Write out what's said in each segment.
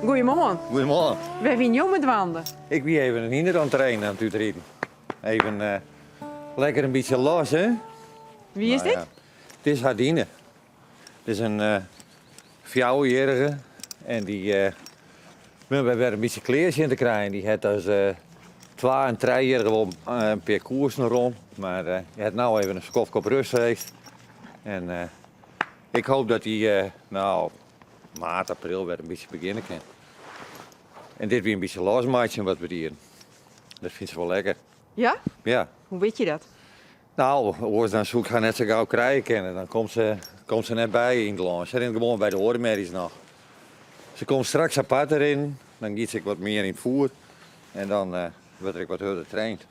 Goeiemoarn. Goeiemoarn. Wêr wiene jo mei dwaande? Ik wie even in hynder oan it trainen, oan it útriden. Even eh, lekker in bytsje los, hè? Wie is Nou dit? ja, It is Hardine. It is in eh, fjouwerjierrige en dy eh binne wy wer in bytsje klear sjen te krijen. Dy hat as eh, twa en trijjierrige wol eh, in pear koersen rûn, mar eh, hy hat no even in skoftke op rust west. En eh, ik hoop dat hy eh, nou maart, april wer in bytsje begjinne kin. En dit wie in bytsje losmeitsjen wat we dienen. Dat fynt se wol lekker. Ja? Ja. Hoe wit je dat? Nou, oars dan soe ik har net sa gau krije kinne. Dan komt se, komt se net by yn it lân. Se rint gewoan by de oare merries noch. Se komt straks apart te rinnen, dan giet se ek wat mear yn it foer en dan eh, wurdt der ek wat hurder traind.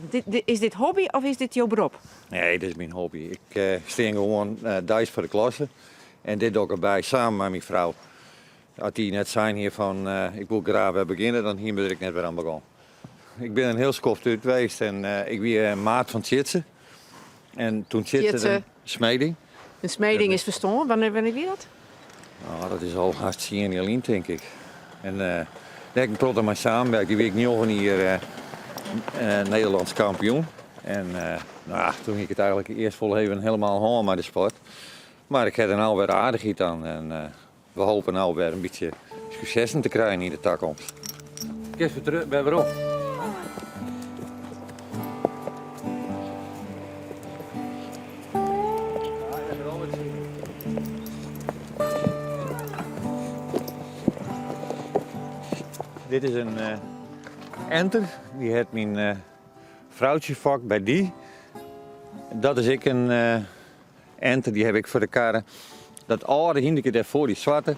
Dit, dit- is dit hobby of is dit jo berop? Nee, dit is myn hobby. Ik eh, stean gewoan eh, deis foar de klasse en dit doch ik derby samen mei myn frou. As dy net sein hie fan eh, ik wol graach wer begjinne, dan hiene we der ek net wer oan begûn. Ik bin in hiel skoft út west en eh, ik wie maat fan Tjitse. En toen Tjitse, Tjitse. de Smeding. De Smeding is ferstoarn. Wannear, wannear wie dat? Nou, dat is al hast tsien jier lyn, tink ik. En eh dêr ha ik in protte mei samenwerkt. Dy wie ik njoggen jier eh, eh, Nederlands kampioen. En eh, nou, toen hie ik it eigentlik earst wol even helemaal hân mei de sport. Mar ik ha der no wer aardichheid oan. En eh, we hopen no wer in bytsje suksessen te krijen yn de takomst. Kinst wer terug, wer werom. Dit is in eh, enter. Dy hat myn eh, froutsje fokt by dy. Dat is ek in eh, enter, dy haw ik foar de karre. Dat âlde hynderke dêrfoar, dy swarte,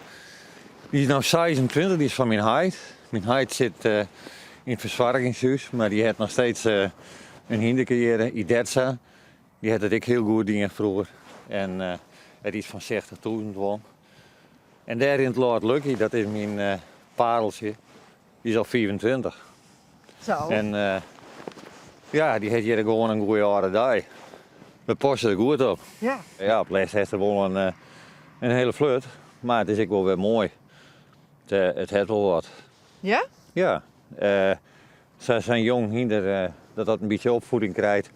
dy is no 26, dy is fan myn heit. Myn heit sit eh, yn it fersoargingshús, mar dy hat noch steeds eh, in hynderke hjir, Iderza. Dy hat it ek hiel goed dien froeger en eh, hat iets fan 60.000 wûn. En dêr rint Lord Lucky, dat is myn eh, pareltsje. Dy is al 25. Zo. En eh, ja, dy hat hjir gewoan in goede âlde dei. We passe der goed op. Ja. Ja, op lêst hast er wol in, eh, in hiele flut, mar it is ek wol wer moai. It, eh, it hat wol wat. Ja? Ja, eh, sa sa'n jong hynder eh, dat dat in bytsje opfieding krijt,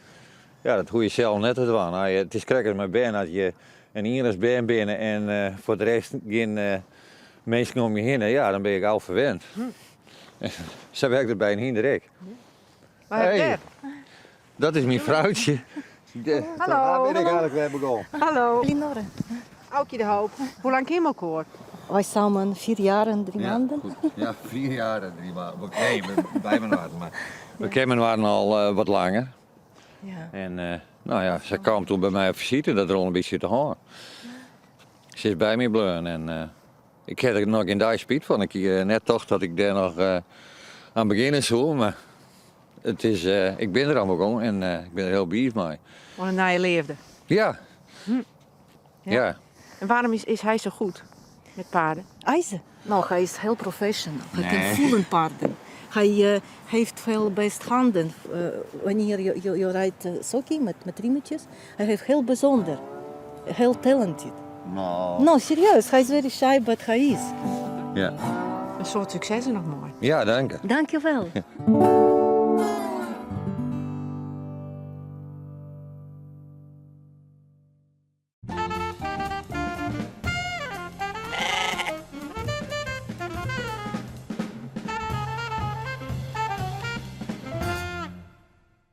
ja, dat hoech je sels net te dwaan. Nou, it is krekt as mei bern, as je in iennichst bern binne en eh, foar de rest gjin eh, minsken om je hinne, ja, dan bin je gau ferwend. Sa wurket it by in hynder ek. Mar Hey. dêr. Dat is myn froutsje. De, Hallo. Daar bin ik eigentlik wer begûn. Hallo. Elinore. Aukje de Hoop. Hoe lang ken je elkoar? Wij samen 4 jaar en 3 Ja, maanden. goed. Ja, 4 jaar en 3 maanden. Nee, we, wij waren maar we kennen waren al eh, wat langer. Ja. En eh, nou ja, ze kwam toen bij mij op visite, dat er al een beetje te horen. Ze is bij me bleven en eh, ik had er noch gjin dei spyt fan. Ik hie net tocht dat ik dêr noch eh, oan begjinne soe, mar it is, eh, ik bin der oan begûn en eh, ik bin der hiel bliid mei. Wat in nije leafde. Ja. Ja. Ja. En waarom is, is hij zo goed met paarden? Eise? Nou, hij is heel professional. Hij Nee. kan voelen paarden. Hij eh, heeft veel best handen. Eh, wanneer je, je, je rijdt uh, sulky met, met riemetjes, hij heeft heel bijzonder. Heel talented. Nou. Nou, serieus, hij is very shy, but hij is. Ja. Een soad sukses noch moai. Ja, dank. Dankjewel.